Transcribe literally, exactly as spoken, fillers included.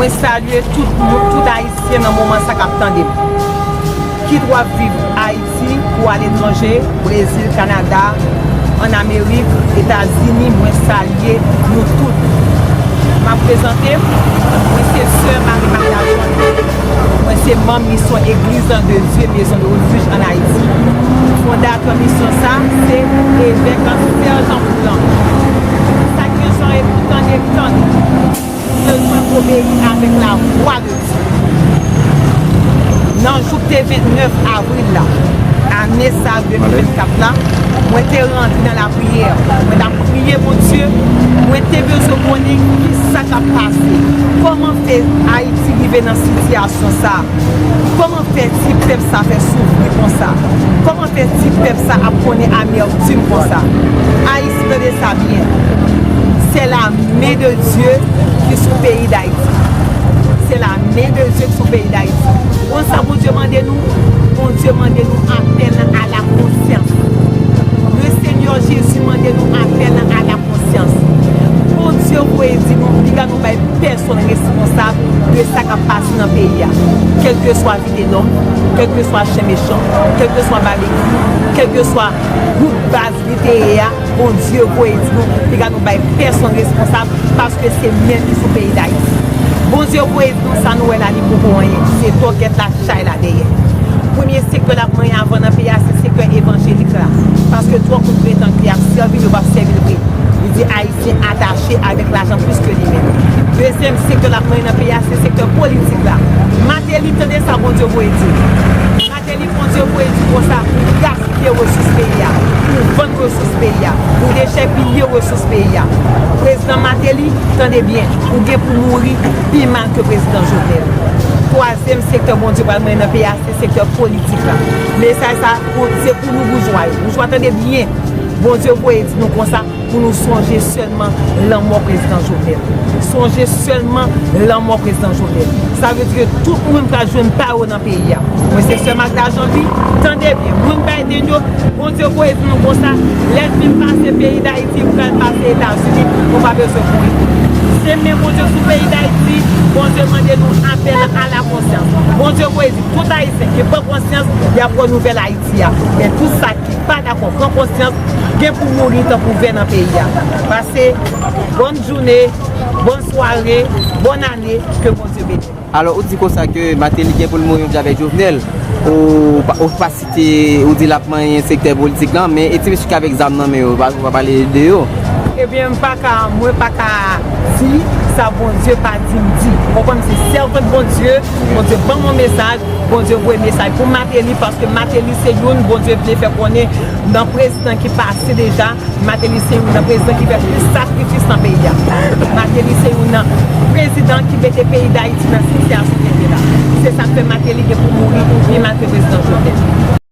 Salye tout moun, tout Ayisyen nan moman sa k ap tande m. Kit w ap viv Ayiti ou aletranje, Brezil, Kanada, ann Amerik, Etazini, mwen salye nou tout. M ap prezante m, mwen se sè Marie Magda Jean. Mwen se manm misyon Église de Dieu Maison de Refuge ann Ayiti. Fondatè misyon sa se evèk Serjan Boulan. Sa k bezwen ret pou tande, tande. Bezwen obeyi avèk lavwa de Dye. Nan jou k te vennèf avril la, ane sa de mil vennkat la, mwen te rantre nan lapriyè. Mwen t ap priye Bondye. Mwen te bezwen konnen ki sa k ap pase. Kòman fè Ayiti rive nan sitiyasyon sa? Kòman fè ti pèp sa fè soufri konsa? Kòman fè ti pèp sa ap konnen amètim konsa? Ayisyen, tande sa byen. Se la men de Dye ki sou peyi Dayiti. Se la men de Dye ki sou peyi Dayiti. Konn sa Bondye mande nou? Bondye mande nou apèl a la konsyans. Le Senyè Jezi mande nou apèl a la konsyans. Bondye voye di nou, piga nou bay pèsonn responsab de sa k ap pase nan peyi a. Kèlkeswa Vitelòm, kèlkeswa Chen Mechan, kèlkeswa Babekyu, kèlkeswa gwoup baz li te ye a, Bondye voye di nou, piga nou bay pèsonn responsab, paske se men ki sou peyi Dayiti. Bondye voye di nou sa nou wè la, li poko anyen. Se tòkèt la, chay la dèyè. Premye sektè l ap manyen avan nan peyi a, se sektè evanjelik la. Paske twòp moun pretann ke y ap sèvi l, yo p ap sèvi l vre. Li di Ayisyen atache avèk lajan plis ke li menm. Dezyèm sektè l ap manyen nan peyi a, se sektè politik la. Martelly, tande sa Bondye voye di. Martelly, Bondye voye di konsa, ou gaspiye resous peyi a, ou vann resous peyi a, ou dechèpiye resous peyi a. Prezidan Martelly, tande byen, ou gen pou mouri pi mal ke prezidan Jovenel. Twazyèm sektè Bondye pral mennen nan peyi a, se sektè politik la. Mesaj sa, pou- se pou nou boujwa yo. Boujwa, tande byen, Bondye voye di nou konsa, pou nou sonje sèlman lanmò prezidan Jovenel. Sonje sèlman lanmò prezidan Jovenel. Sa vle di ke tout moun pral jwenn pa yo nan peyi a. Mwen se sè Magda Jeanvy, tande byen, moun Biden yo, Bondye voye di nou konsa, lè l fin pase peyi Dayiti, li pral pase Etazini, nou pa bezwen kouri. Se men Bondye sou peyi Dayiti, Bondye mande nou apèl a la konsyans. Bondye voye di tout Ayisyen ki pran konsyans, y ap wè nouvèl Ayiti a. Men tout sa ki pa dakò pran konsyans, gen pou mouri tankou vè nan peyi a. Pase bòn jounen, bòn sware, bòn ane, ke Bondye beni nou. Alò, ou di konsa ke Martelly gen pou l mouri yon jan avèk Jovenel, ou pa, ou pa site, ou di l ap manyen sektè politik lan, men e ti mesye ki avèk zam nan men yo, ou pa, ou pa pale de yo? Ebyen, m pa ka, mwen pa ka di sa Bondye pa di m di. Ou konprann, m se sèvant Bondye, Bondye ban m yon mesaj, Bondye voye mesaj pou Martelly, paske Martelly se youn Bondye vle fè konnen nan prezidan ki pase deja, Martelly se youn nan prezidan ki fè plis sakrifis nan peyi a. Martelly se youn nan prezidan ki mete peyi Dayiti nan sitiyasyon ke l ye la. Se sa k fè Martelly gen pou mouri pi mal ke prezidan Jovenel.